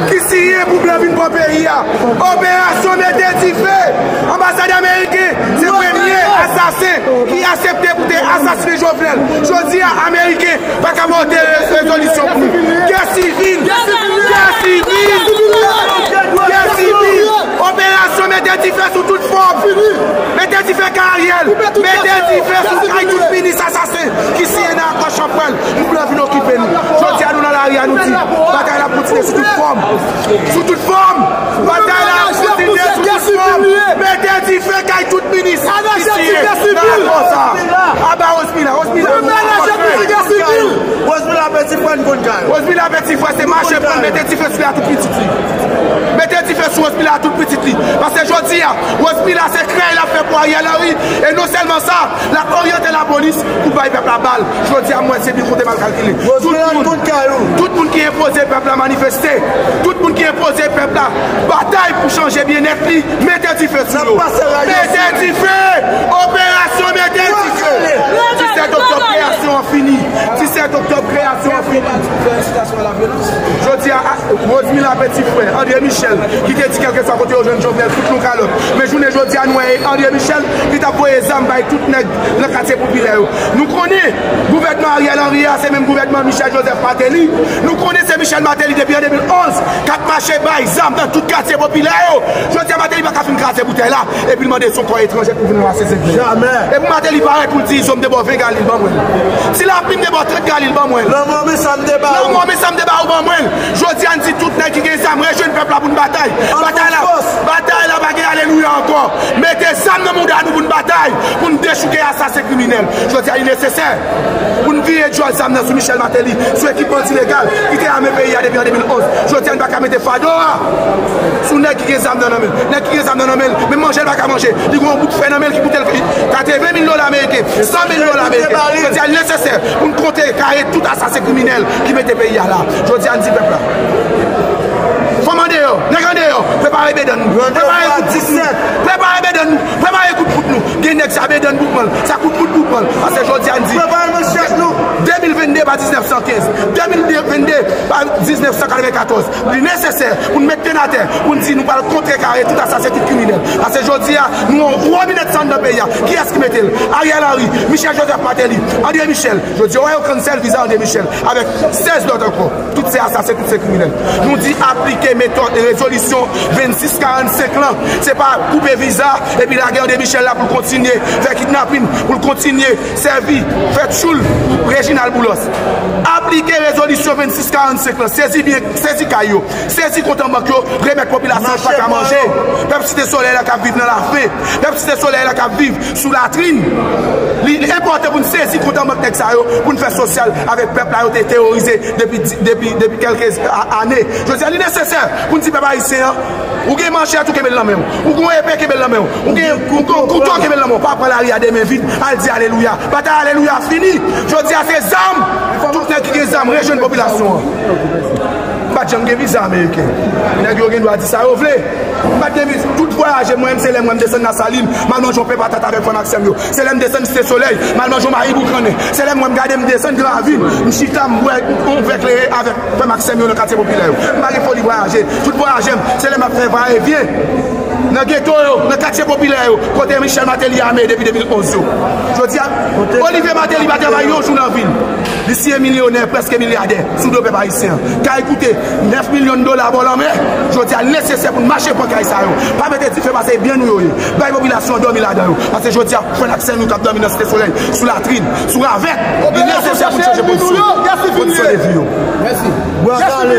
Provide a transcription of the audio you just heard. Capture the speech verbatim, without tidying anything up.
Ki siyen pou blan vin pran peyi a. Operasyon mete dife. Anbasad ameriken se premye asasen ki aksepte pou te asasinen Jovenel. Jodi a, ameriken pa ka vote re- rezolisyon pou nou. Gè sivil! Gè sivil! Gè sivil! Operasyon mete dife sou tout fòm! Mete dife kay Ariel! Mete dife sou kay tout minis asasen ki siyen nan akò chanpwèl pou blan vin okipe nou. Jodi a, nou nan lari a, nou di batay la ap kontinye sou tout fòm. Sou tout fòm! Batay la ap kontinye sou tout fòm! Mete dife kay tout minis ki siyen nan akò sa a. Aba Rosmila, Rosmila, Rosmila Peti Frè, n konn kay. Rosmila Peti Frè, se mache pou mete dife sou li a tout pitit li. Mete dife sou Rosmila a tout pitit li. Paske jodi a, Rosmila se krèy l ap fè pou Ariel Henry. E non sèlman sa, l ap oryante lapolis pou bay pèp la bal. Jodi a, mwen, se bi kote mal kalkile. Tout moun, tout moun ki enpoze pèp la manifeste, tout moun ki enpoze pèp la batay pou chanje byennèt li, mete dife sou yo. Mete dife! Operasyon mete dife! Disèt oktòb, kreyasyon an fini. Disèt oktòb, kreyasyon an fini. Jodi a, a, Rosmila Peti Frè, André Michel, ki te di kèlkeswa kote yo jwenn Jovenel, fout nou kalòt. Men jounen jodi a, nou wè André Michel ki t ap voye zam bay tout nèg nan katye popilè yo. Nou konnen gouvènman Ariel Henry a se menm gouvènman Michel Joseph Martelly. Nou konnen se Michel Martelly depi an de mil onz k ap mache bay zam nan tout katye popilè yo. Jodi a, Martelly pa ka fin kraze boutèy la epi l mande se yon kò etranjè pou vin ranmase zen grenn. Jamè! Epi Martelly parèt pou l di, izo, m te ba w ven galil, ban mwen l. Ti lapli, m te ba w trant galil, ban mwen l. Lanmò, men sa m te ba ou. Lanmò, men sa m te ba ou, ban mwen l. Jodi a, n di tout nèg ki gen zam, rejwenn pèp la pou n batay. Batay la, batay la pa gen alelouya ankò. Mete zam nan mouda nou pou n batay, pou n dechouke asasen kriminèl. Jodi a, li nesesè pou n vire djòl zam nan sou Michel Martelly, sou ekipman ilegal ki te ame peyi a depi an de mil onz. Jodi a, n pa ka mete fado a sou nèg ki gen zam nan nan men l. Nèg ki gen zam nan nan men l, menm manje l pa ka manje. Li gen yon bout fè nan men l ki koute l katreven mil dola ameriken, san mil dola ameriken. Jodi a, li nesesè pou n kontre kare tout asasen kriminèl ki mete peyi a la. Jodi a, n di pèp la, fanm andeyò, nèg andeyò, prepare bedann nou. Prepare kout pout nou. Prepare bedann nou. Prepare kout pout nou. Gen nèg sa bedann pou pran l, sa kout pout pou pran l. Paske jodi a, n di, prepare manchèt nou. De mil vennde pa diznèf san kenz, de mil vennde pa diznèf san katrevenkatòz. Li nesesè pou n met pye n atè, pou n di nou pral kontrekare tout asasen, tout kriminèl. Paske jodi a, nou yon gwo minèt san anndan peyi a. Kiyès ki mete l? Ariel Henry, Michel Joseph Martelly, André Michel. Jodi a, w wè yo kannsèl viza André Michel avèk sèz lòt ankò. Tout se asasen, tout se kriminèl. Nou di aplike metòd rezolisyon vennsis karannsenk lan. Se pa koupe viza epi lage André Michel la pou l kontinye fè kidnapin, pou l kontinye sèvi, fè tchoul pou Reginald Boulos. Aplike rezolisyon vennsis karannsenk lan. Sezi byen, sezi kay yo. Sezi kont an bank yo, remèt popilasyon an ki pa ka manje. Pèp Site Solèy la k ap viv nan lafen. Pèp Site Solèy la k ap viv sou latrin. Li enpòtan pou n sezi kont an bank nèg sa yo, pou n fè sosyal avèk pèp la yo te teworize depi, depi, depi kèlke a- ane. Jodi a, li nesesè pou n di pèp ayisyen an, ou gen manchèt, ou kenbe l nan men w. Ou gen yon epe, kenbe l nan men w. Ou gen, ou gen yon kouto, kenbe l nan men w. Pa pran lari a de men vid, al di alelouya. Batay alelouya fini. Jodi a, se zam. Tout nèg ki gen zam, rejwenn popilasyon an. M pa t janm gen viza ameriken. Nèg yo gen dwa di sa yo vle. M pa t gen viza. Tout vwayaje mwen, se lè m wè m desann Lasalin, m al manje yon pen patat avèk frè m ak sè m yo. Se lè m desann Site Solèy, m al manje yon mayi boukannen. Se lè m wè m gade m desann Gran Ravin, m chita, m bwè yon vè klere avèk frè m ak sè m yo nan katye popilè yo. M pa gen foli vwayaje. Tout vwayaje m, se lè m ap fè vayevyen nan geto yo, nan katye popilè yo, kote Michel Martelly ame depi de mil onz yo. Jodi a, Olivier Martelly pa travay yon jou nan vi l. Li siyen milyonè, prèske milyadè, sou do pèp ayisyen an. Kay koute nèf milyon dola bò lanmè. Jodi a, li nesesè pou n mache pran kay sa yo. Pa mete dife, paske se byen nou yo ye. Bay popilasyon an dòmi ladan yo. Paske jodi a, frè n ak sè nou k ap dòmi nan Site Solèy, sou latrin, sou ravèt, li nesesè pou n chanje pozisyon, kondisyon de vi yo. Mèsi. Bwa kale.